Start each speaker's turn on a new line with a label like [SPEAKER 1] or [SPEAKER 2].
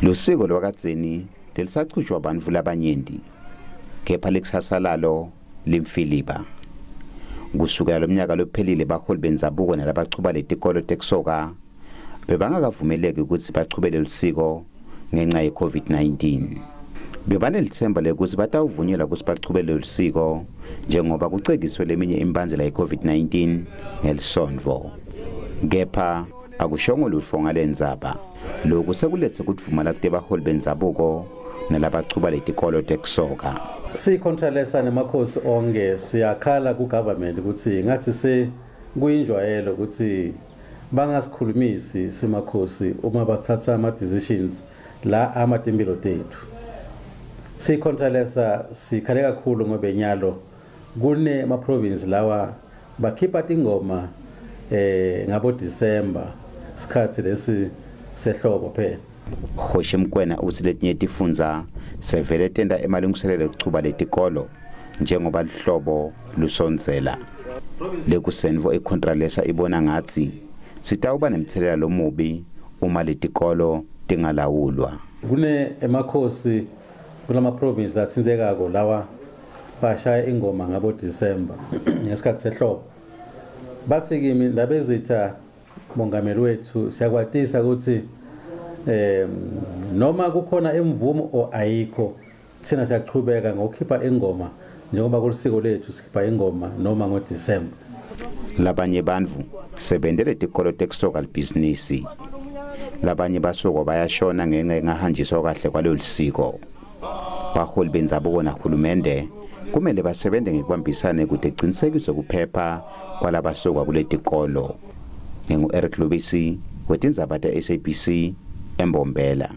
[SPEAKER 1] Lusiko lwakadzeni lelisachutjwa bantfu labanyenti, kepha likusasa lalo limfiliba. Kusukela lomnyaka lophelile baholi bendzabuko nalabachuba letikolo tekusoka bebangakavumeleki kutsi bachube lelisiko ngenca ye-COVID-19. Bebanelitsemba lekutsi batawuvunyelwa kutsi bachube lelisiko njengoba kucekiswe leminye imibandzela ye-COVID-19 ngelisondvo. Kepha akushongo lutfo ngalendzaba. Loku sekuletse kudvumala kutebaholi bendzabuko nalabachuba letikolo tekusoka.
[SPEAKER 2] Siyicontralesa nemakhosi onke siyakhala ku-government ukuthi ngathi se kuyinjwayelo ukuthi bangasikhulumisi simakhosi uma bathatha ama-decisions la amatimpilo tethu. Siyicontralesa sikhale kakhulu ngoba nyalo kune ma-province lawa bakhipha tingoma ngabo December, sikhathi lesi sehlobo phela.
[SPEAKER 1] Kgoshi Mokoena utsi letinye tifundza sevele tenta emalungiselelo ekuchuba letikolo njengoba lihlobo lusondzela. Lekusendvo iContralesa ibona ngatsi sitawuba nemtselela lomubi uma letikolo tingalawulwa.
[SPEAKER 2] Kune emakhosi kulama province latsintsekako lawa bashaya ingoma ngabo December ngesikhathi sehlobo. Bathi kimi, "Ndabezitha, mongameli wethu, siyakwatisa ukuthi noma kukhona imvumo o ayikho, thina siyachubeka ngokukhipha ingoma njengoba kulisiko lethu, sikhipha ingoma noma ngoDecember."
[SPEAKER 1] Labanye bantfu sebente letikolo tekusoka libhizinisi. Labanye basokwa bayashona ngenca yengahanjiswa kahle kwalolu siko. Baholi bendzabuko nahulumende kumele basebenze ngekubambisana kute kucinisekiswe kuphepha kwalabasokwa kuletikolo. Ngingu-Eric Lubisi wetindzaba te-SABC eMbombela.